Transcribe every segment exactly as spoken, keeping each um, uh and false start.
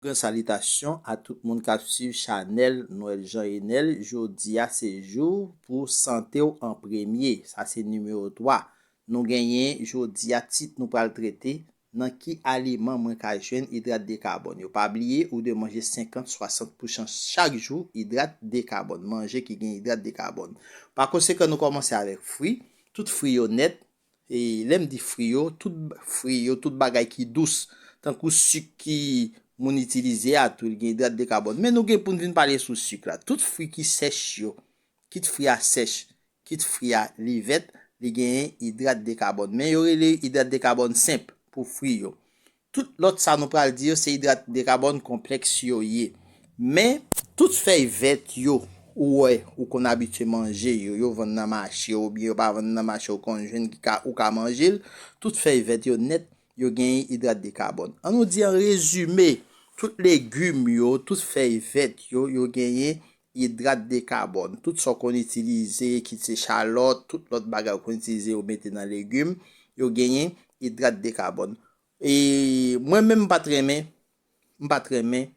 Gran salitasyon a tout moun k ap swiv chanèl Noël Jean Enel. Jodi a se jou pou sante w an premye. Sa se nimewo twa. Nou genyen jodi a tit nou pral trete, nan ki aliman mwen ka jwenn idrat de kabòn yo. Pa bliye, ou dwe manje senkant, swasant pousan chak jou idrat de kabòn. Manje ki gen idrat de kabòn. Pa konsekan, nou kòmanse avèk fwi. Tout fwi yo nèt. E lè m di fwi yo, tout fwi yo, tout bagay ki dous, tankou sik ki moun itilize a tou, li gen idrat de kabòn. Men nou gen pou n vin pale sou sik la. Tout fwi ki sèch yo, kit fwi a sèch, kit fwi a li vèt, li genyen idrat de kabòn. Men yo rele idrat de kabòn senp pou fwi yo. Tout lòt sa nou pral di yo se idrat de kabòn konplèks yo ye. Men tout fèy vèt yo ou wè, ou konn abitye manje yo, yo vann nan mache oubyen yo pa vann nan mache, ou konn jwenn ki ka, ou ka manje l, tout fèy vèt yo nèt, yo genyen idrat de kabòn. An nou di an rezime, tout legim yo, tout fèy vèt yo, yo genyen idrat de kabòn. Tout sa w konn itilize, kit se chalòt, tout lòt bagay ou konn itilize, yo mete nan legim, yo genyen idrat de kabòn. E mwen menm, m pa t renmen, m pa t renmen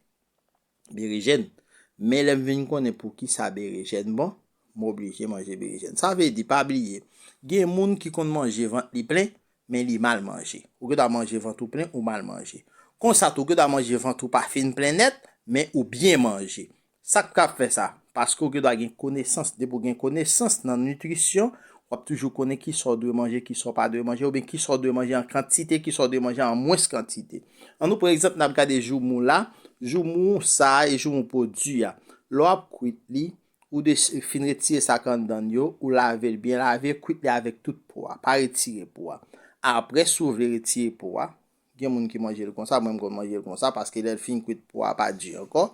berejèn. Men lè m vin konnen poukisa berejèn bon, m oblije manje berejèn. Sa vle di, pa bliye, gen moun ki konn manje vant li plen, men li mal manje. Ou gen dwa manje vant ou plen, ou mal manje. Konsa tou, ou gen dwa manje vant ou pa fin plen nèt, men ou byen manje. Sa k ap fè sa? Paske ou gen dwa gen konesans. Depi w gen konesans nan nitrisyon, w ap toujou konnen kisa w dwe manje, kisa w pa dwe manje, oubyen kisa w dwe manje an kantite, kisa w dwe manje an mwens kantite. An nou pran egzanp, n ap gade joumou la. Joumou sa a e joumou pwodui a. Lè w ap kwit li, ou de, fin retire sa k anndan l yo, ou lave l byen lave, kwit li avèk tout po a. Pa retire po a. Apre, si w vle retire po a, gen moun ki manje l konsa, mwen m konn manje l konsa, paske lè l fin kwit, po a pa di ankò.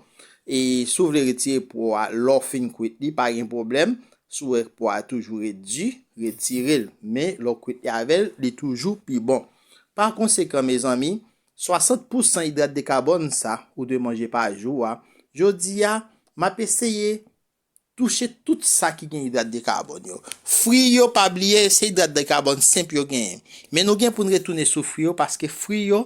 E si w vle retire po a, lè w fin kwit li, pa gen pwoblèm. Si w wè po a toujou ret di, retire l. Men lè w kwit li avè l, li toujou pi bon. Pa konsekan, mezanmi, swasant pousan idrat de kabòn sa ou dwe manje pa jou a, jodi a, m ap eseye touche tout sa ki gen idrat de kabòn yo. Fwi yo, pa bliye, se idrat de kabòn senp yo genyen. Men nou gen pou n retounen sou fwi yo, paske fwi yo,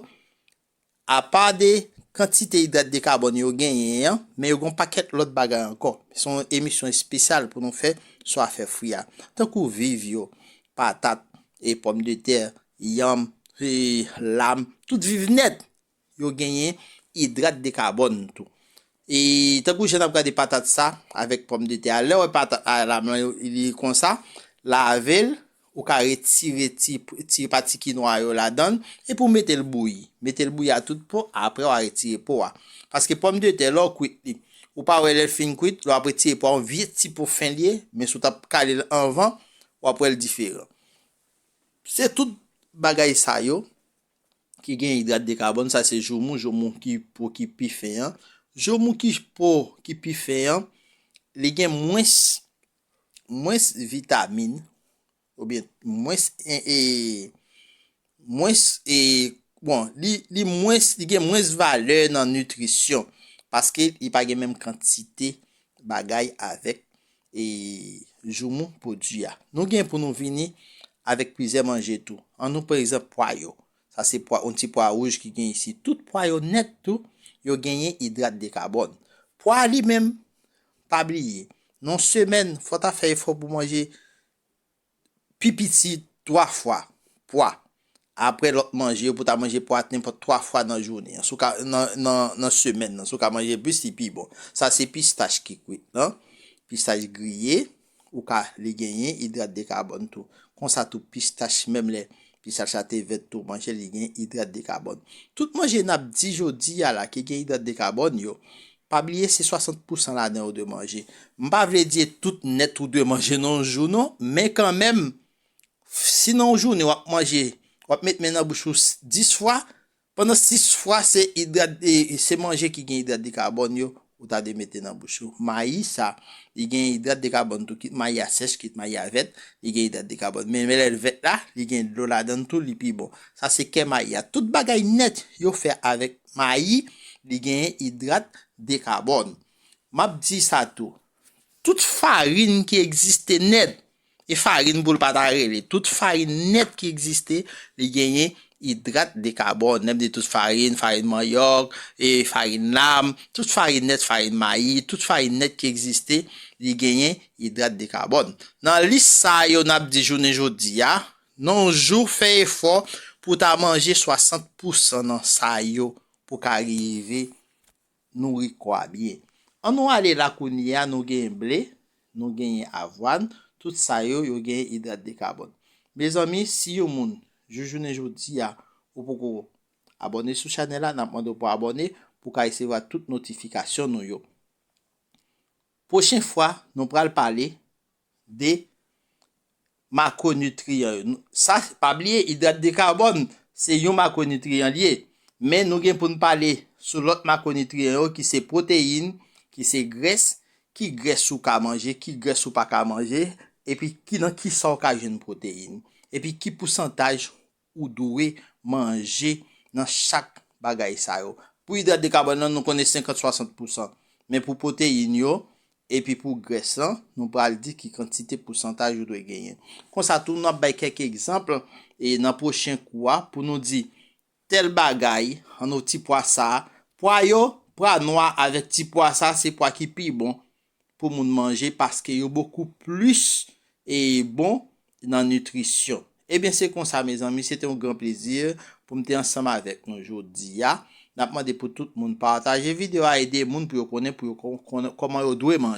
apa de kantite idrat de kabòn yo genyen an, men yo gen yon pakèt lòt bagay ankò. Se yon emisyon espesyal pou nou fè sou afè fwi a. Tankou viv yo, patat, e pòmdetè, yanm, e lam, tout viv nèt, yo genyen idrat de kabòn tou. E tankou jan n ap gade patat sa avèk pòmdetè a, lè w wè patat a la, li konsa, lave l, ou ka retire ti, ti pati ki nwa yo ladan l, epi w mete l bouyi. Mete l bouyi a tout po, apre w a retire po a. Paske pòmdetè, lè w kwit li, ou pa wè lè l fin kwit, lè w ap retire po a, yon vye ti po fen l ye, men si w t ap kale l anvan, w ap wè l diferan. Se tout bagay sa yo ki gen idrat de kabòn, sa se joumou, joumou ki po ki pi fen an. Joumou ki po ki pi fen an, li gen mwens, mwens vitamin, oubyen mwens, e, e, mwens, e, bon, li, li mwens, li gen mwens valè nan nitrisyon, paske li pa gen menm kantite bagay avèk, e, joumou pwodui a. Nou gen pou nou vini avèk plizyè manje tou. An nou pran egzanp pwa yo. Sa se pwa, yon ti pwa wouj ki gen isi. Tout pwa yo nèt tou, yo genyen idrat de kabòn. Pwa li menm, pa bliye, nan yon semèn, fò w ta fè efò pou manje pi piti twa fwa pwa. Apre lòt manje yo, pou w ta manje pwa nenpòt twa fwa nan jounen an, si w ka, nan, nan, nan semèn nan. Si w ka manje plis, li pi bon. Sa se pistach ki kwit, non? Pistach griye, ou ka, li genyen idrat de kabòn tou. Konsa tou pistach, menm lè pistach la te vèt tou, manje li gen idrat de kabòn. Tout manje n ap di jodi a la ki gen idrat de kabòn yo, pa bliye se swasant pousan ladan yo de manje. M pa vle di tout nèt ou dwe manje nan yon jou non, men kanmenm, si nan yon jounen w ap manje, w ap met men nan bouch ou s-, dis fwa, pandan sis fwa se idrat, e, se manje ki gen idrat de kabòn yo, ou ta dwe mete nan bouch ou. Mayi sa, li gen idrat de kabòn tou, kit mayi a sèch, kit mayi a vèt, li gen idrat de kabòn. Men, men lè l vèt la, li gen dlo ladan l tou, li pi bon. Sa se kè mayi a. Tout bagay nèt yo fè avèk mayi, li genyen idrat de kabòn. M ap di sa tou. Tout farin ki egziste nèt, e farin pou l pa ta rele, tout farin nèt ki egziste, li genyen idrat de kabòn. Lè m di tout farin, farin manyòk, e farin lam, tout farin nèt, farin mayi, tout farin nèt ki egziste, li genyen idrat de kabòn. Nan lis sa yo n ap di jounen jodi a, nan yon jou fè efò pou ta manje swasant pousan nan sa yo pou ka rive nouri kò a byen. An nou ale la kounye a, nou genyen ble, nou genyen avwàn, tout sa yo, yo genyen idrat de kabòn. Mezanmi, si yon moun, jou jounen jodi a, ou poko abòne sou chanèl la, n ap mande w pou abòne, pou ka resevwa tout notifikasyon nou yo. Pwochen fwa, nou pral pale de makwonitriyan yo. Sa, pa bliye, idrat de kabòn, se yon makwonitriyan li ye. Men nou gen pou n pale sou lòt makwonitriyan yo, ki se pwoteyin, ki se grès, ki grès ou ka manje, ki grès ou pa ka manje, epi ki nan ki sa ou ka jwenn pwoteyin, epi ki pousantaj ou dwe manje nan chak bagay sa yo. Pou idrat de kabòn nan, nou konnen senkant swasant pousan. Men pou pwoteyin yo, epi pou grès lan, nou pral di ki kantite pousantaj ou dwe genyen. Konsa tou, n ap bay kèk egzanp e nan pwochen kou a pou nou di tèl bagay, an nou ti pwa sa, pwa yo, pwa nwa avèk ti pwa sa, se pwa ki pi bon pou moun manje paske yo bokou plis e bon nan nitrisyon. Ebyen, se konsa, mezanmi, se te yon gran plezi pou m te ansanm avèk nou jodi a. N ap mande pou tout moun pataje videyo a, ede moun pou yo konnen, pou yo kon- konnen kòman yo dwe manje.